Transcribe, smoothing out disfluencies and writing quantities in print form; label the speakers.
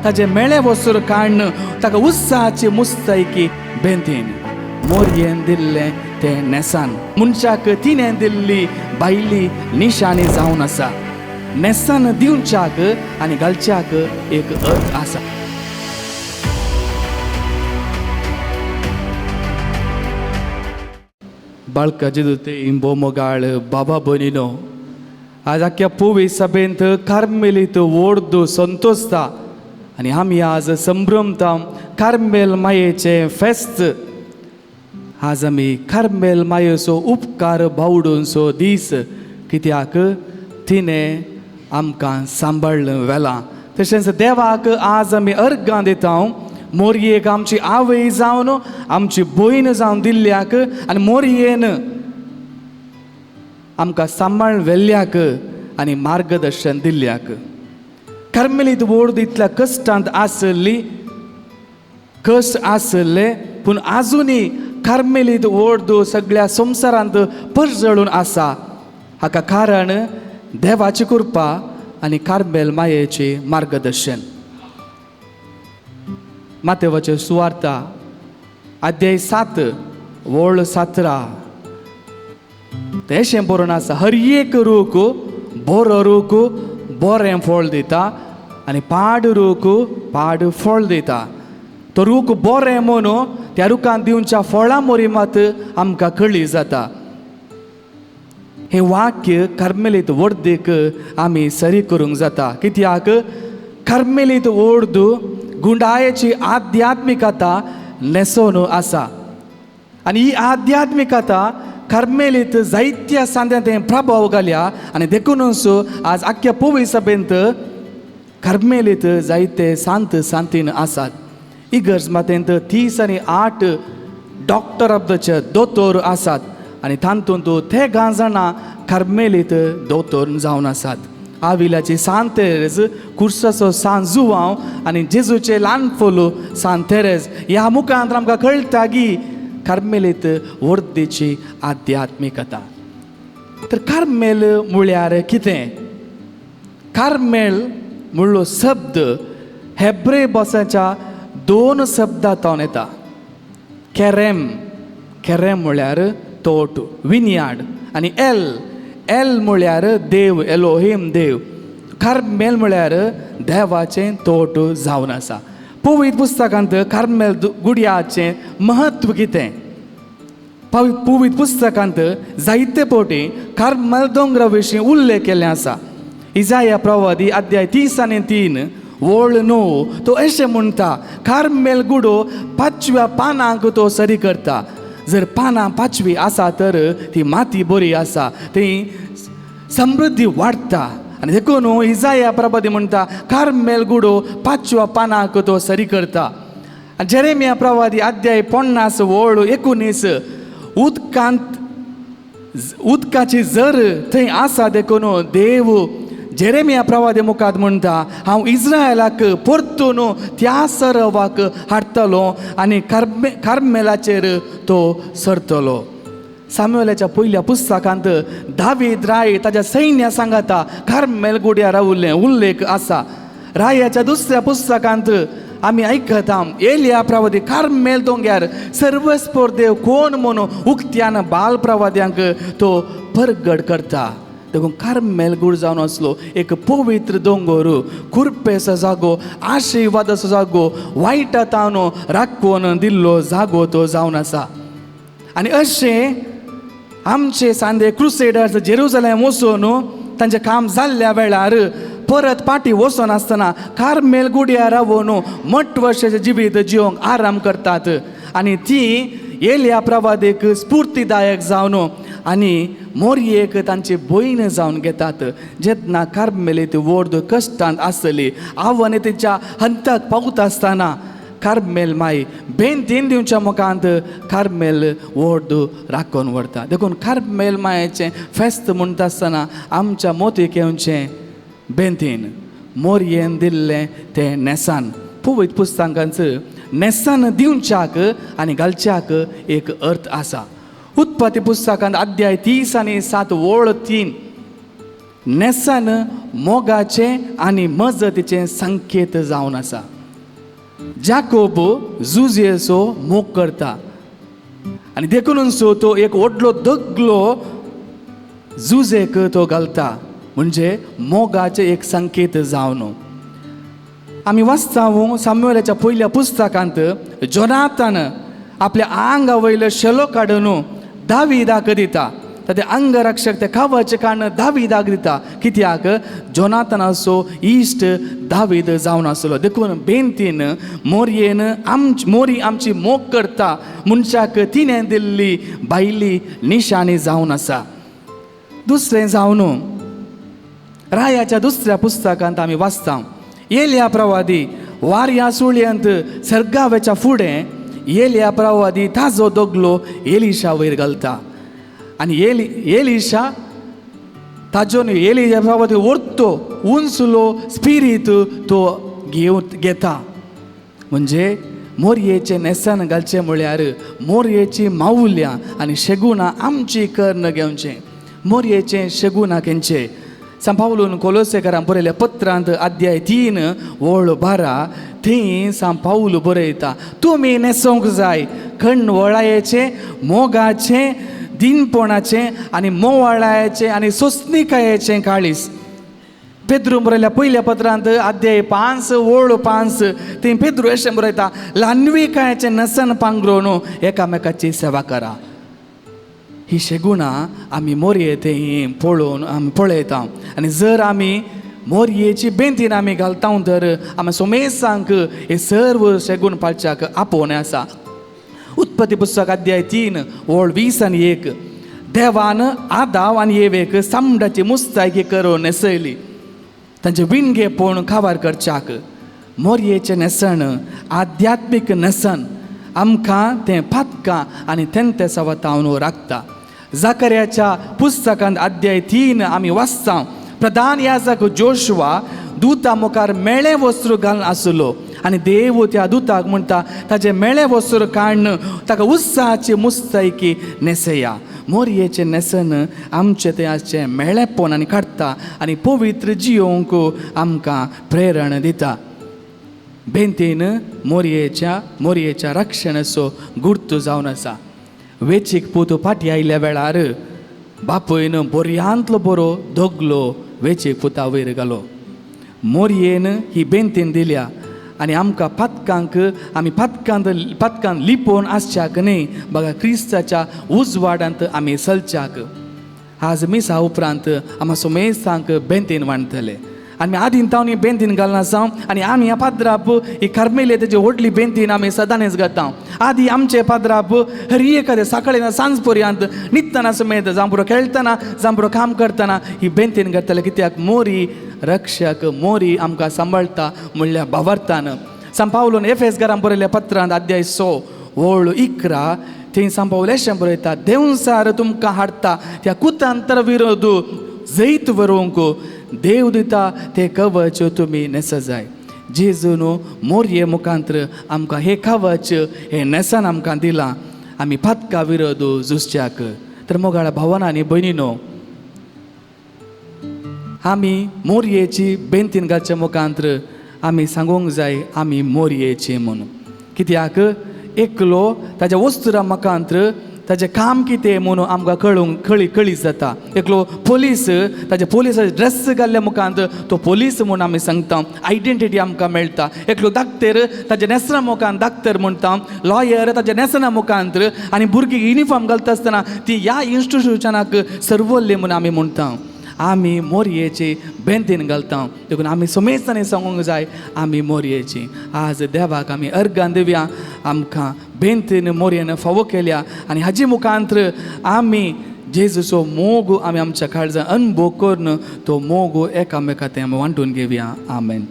Speaker 1: ताजे मेळे वसर काडून ताका उत्साहाची मुस्तायकी बेंतीन मोरयेन दिल्लें तें न्हेसान मनशाक तिणें दिल्ली भायली निशाणी जावन आसा. न्हेसान दिवच्याक आनी घालच्याक एक अर्थ आसा. बाळका जेजू इंबो मोगाळ बाबा भयणीनो, आज आख्या पोवी सभेंत कार्मेलीत ओर्द संतोषता आनी आमी आज संभ्रमता कार्मेल मायेचें फेस्त. आज आमी कार्मेल मायेचो उपकार बावडूनसो दीस, कित्याक तिणें आमकां सांबाळ्ळें वेलां. तशेंच देवाक आज आमी अर्गां दिता, मोरयेक आमची आवय जावन आमची भयण जावन दिल्ल्याक आनी मोरयेन आमकां सांबाळ व्हेल्ल्याक आनी मार्गदर्शन दिल्ल्याक. कार्मेलीत ओर्द इतल्या कश्टांत आसली, कश्ट आसले, पूण आजुनूय कार्मेलीत ओर्द सगळ्या संवसारांत परजळून आसा. हाका कारण देवाची कृपा आनी कार्मेल मायेचें मार्गदर्शन. मातेवाचे सुवार्ता अध्याय 7 वळ 17 तें बरोवन आसा, हर एक रूख बरो रूख बरें फळ दिता आनी पाड रूख पाड फळ दिता. तो रूख बरें म्हणून त्या रुखान दिवच्या फळां मोरी मात आमकां कळी जाता. हें वाक्य कार्मेलीत वर्दीक आमी सरी करूंक जाता, कित्याक कार्मेलीत ओर्द गुंडायेची आध्यात्मिकता न्हेसोवन आसा आनी ही आध्यात्मिकता कार्मेलीत जायत्या सांद्यांत तें प्रभाव घाल्या आनी देखुनूच आज आख्या पोवी सभेंत कार्मेलीत जायते सांत सांतीन आसात. इगर्ज मातेंत 38 डॉक्टर ऑफ the church दोतोर आसात आनी तातूंत ते जाणां कार्मेलीत दोतोर जावन आसात. आविलाची सांत तेरेज, कुर्साचो सांत जुवांव आनी जेजूचे ल्हान फोलो सांत तेरेज ह्या मुखांत आमकां कळटा की कार्मेलीत वर्दीची आध्यात्मिकता. तर कार्मेल म्हळ्यार कितें? कार्मेल म्हणलो शब्द हेब्रे भाशेच्या 2 शब्दांतल्यान येता. केरेम, केरेम म्हळ्यार तोट, विनयार्ड, आनी एल, एल म्हळ्यार देव, एलोहिम देव. कार्मेल म्हळ्यार देवाचें तोट जावन आसा. पवित्र पुस्तकांत कार्मेल गुड्याचें म्हत्व कितें? पवित्र पुस्तकांत जायते फावटी कार्मेल दोंगरा विशीं उल्लेख केल्ले आसा. इजाया प्रवादी अध्याय 33 वळ 9 तो अशें म्हणटा, कार्मेल गुडो पांचव्या पानांक तो सरी करता. जर पानां पांचवी आसा तर ती माती बरी आसा, ती समृद्धी वाडटा. आनी देखून इजाया प्रवादी म्हणटा कार्मेल गुडो पांचव्या पानांक तो सरी करता. आनी जेरेमिया प्रवादी अध्याय 50 वळ 19 उदकांत उदकाची जर थंय आसा देखून देव जेरेमिया प्रवादी मुखार म्हणटा, हांव इस्रायलाक परतून त्या सरवाक हाडटलो आनी कार्मेलाचेर तो सरतलो. सामुएलाच्या पयल्या पुस्तकांत दावीद राय ताच्या सैन्या सांगाता कार्मेल गुड्यार रावल्लें उल्लेख आसा. रायाच्या दुसऱ्या पुस्तकांत आमी आयकता एलिया प्रवादी कार्मेल दोंग्यार सर्वस्पोर देव कोण म्हणून उक्त्यान बाल प्रवाद्यांक तो परगट करता. देखून कार्मेल गुड जावन आसलो एक पवित्र दोंगोर, कुर्पेचो जागो, आशिर्वादाचो जागो, वायटा तावन राखून दिल्लो जागो तो जावन आसा. आनी अशें आमचे सांदे क्रुसेडर्स जेरुजलेम वचून तांचें काम जाल्ल्या वेळार परत पाटी वचून आसतना कार्मेल गुड्यार रावून मठ वर्साचें जिवीत जिवंक आराम करतात आनी ती एलिया प्रवादीक स्फूर्तीदायक जावन आनी मोरयेक तांची भयण जावन घेतात. जेन्ना कार्मेलीत वर्द कश्टांत आसली, आव्हान तेच्या हंताक पावता आसतना कार्मेल माई बेंतीन दिवच्या मुखांत कार्मेल वर्द राखून व्हरता. देखून कार्मेल मायेचें फेस्त म्हणटा आसतना आमच्या मोतीक येवचें बेंतीन मोरयेन दिल्लें तें न्हेसान. पवित्र पुस्तकांचो न्हेसान दिवच्याक आनी घालच्याक एक अर्थ आसा. उत्पत्ती पुस्तकांत अध्याय 37 वळ 3 न्हेसन मोगाचें आनी मजतीचें संकेत जावन आसा. जाकोब जुजेचो मोग करता आनी देखून तो एक व्हडलो दगलो जुजेक तो घालता, म्हणजे मोगाचें एक संकेत जावन. आमी वाचता सामुएलाच्या पयल्या पुस्तकांत जोनाथान आपल्या आंगा वयलो शेलो काडून दावीदाक दिता. ते अंगरक्षक ते कवच काडून दावीदाक दिता. कित्याक? जोनाथनाचो इश्ट दावीद जावन आसलो. देखून बेंतीन मोरयेन मोरी आमची मोग करता मनशाक तिणें दिल्ली भायली निशाणी जावन आसा. दुसरें जावन रायाच्या दुसऱ्या पुस्तकांत आमी वाचता एलिया प्रवादी वारया सुळयंत सर्गावेच्या फुडें एलिया प्रवादी ताजो दगलो एलिशा वयर घालता आनी एलिशा ताजो न्हय एलिशा प्रवादी व्हरतो उंचलो स्पिरीत तो घेवन घेता. म्हणजे मोरयेचें न्हेसन घालचें म्हळ्यार मोरयेची मावल्यां आनी शेगुणां आमची कर्ण घेवचें. मोरयेचें शेगुणां खेंचे? सांत पावलून कोलोसेकारां बरयल्या पत्रांत अध्याय 3 ओळ 12 थंय सांत पावल बरयता, तुमी न्हेसोंक जाय खणवळायेचें, मोगाचें, दिनपणाचें आनी मोवाळायेचें आनी सोंसणिकायेचें काळीज. पेद्रू बरयल्या पयल्या पत्रांत अध्याय 5 ओळ 5 थंय पेद्रू अशें बरयता, ल्हानविकायेचें न्हेसन पांगरून एकामेकाची सेवा करा. ही शेगुणां आमी मोरये थंय पळोवन आमी पळयता आनी जर आमी मोरयेची बेंतीन आमी घालता तर आमी सोमेसांक हे सर्व शेगूण पाळच्याक आपोवणें आसा. उत्पत्ती पुस्तक अध्याय 3 ओळ 20 आनी 1 देवान आदाव आनी एवेक सामडाची मुस्तायकी करून न्हेसयली तांचे विणगेपण काबार करच्याक. मोरयेचें न्हेसण आध्यात्मीक न्हेसण आमकां तें पातकां आनी तेंते सवतावन राखता. जाकर्याच्या पुस्तकांत अध्याय 3 आमी वाचता, प्रधान याजक जोशुआ दुता मुखार मेळें वस्त्र घालून आसलो आनी देव त्या दुताक म्हणटा ताजें मेळें वस्त्र काडून ताका उत्साहाची मुस्तायकी न्हेसया. मोरयेचें न्हेसन आमचें तें आसचें मेळेपण आनी काडटा आनी पवित्र जियोंक आमकां प्रेरणा दिता. बेंतीन मोरयेच्या रक्षणाचो गुर्त जावन आसा. वेचीक पूत फाटी आयिल्ल्या वेळार बापूयन बऱ्यांतलो बरो दगलो वेचीक पुता वयर घालो. मोरयेन ही बेंतीन दिल्या आनी आमकां पातकांक आमी पातकांत लिपोवन आसच्याक न्हय, बघा क्रिस्ताच्या उजवाडांत आमी चलच्याक. आज मिसा उपरांत आमी सोमेसांक बेंतीन वांटतले आनी आदीन तावन ही बेंतीन घालना आसा आनी आमी ह्या पाद्राप ही कार्मेले तेजी व्हडली बेंतीन आमी सदांच घालता. आदी आमचे पाद्राप हर एखादे सकाळी ना सांज पर्यंत न्हिदतना समेत जांव खेळटना जांव काम करतना ही बेंतीन घालतले. कित्याक? मोरी रक्षक मोरी आमकां सांबाळटा म्हणल्यार भावार्थान. सांत पावलून एफेस घरान बरयल्या पत्रांत अध्याय 6 ओळ 11 थंय सांत पावल अशें बरयता, देंवचार तुमकां हाडटा त्या कुतांतर विरोध जैत व्हरूंक देव दिता ते कवच तुमी न्हेस जाय. जेजून मोरये मुखांत्र आमकां हे कवच हे न्हेसन आमकां दिलां आमी पातका विरोध झुजच्याक. तर मोगाळ्या भावान आनी भयणीनो, आमी मोरयेची बेंतीन घालच्या मुखांत्र आमी सांगूंक जाय आमी मोरयेची म्हणून. कित्याक? एकलो ताज्या वस्त्रां मुखांत्र ताजें काम कितें म्हणून आमकां कळूंक कळी जाता. एकलो पोलीस ताजे पोलिसाचे ड्रेस घाल्ल्या मुखांत तो पोलीस म्हणून आमी सांगता, आयडेंटिटी आमकां मेळटा. एकलो डाक्टर ताजे न्हेसणा मुखांत डाक्टर म्हणटा, लॉयर ताजे न्हेसणा मुखांत आनी भुरगीं युनिफॉर्म घालता आसतना ती ह्या इन्स्टिट्युशनाक सर्वल्ली म्हणून आमी म्हणटा. आमी मोरयेची बेंतीन घालता. देखून आमी समेस्तांनी सांगूंक जाय आमी मोरयेची. आज देवाक आमी अर्गान दिवया, आमकां बेंतीन मोरयेन फावो केल्या आनी हाजी मुखांत्र आमी जेजूचो मोग आमी आमच्या काळजान अनुभव करून तो मोग एकामेका ते आमी वांटून घेवया. आमेन.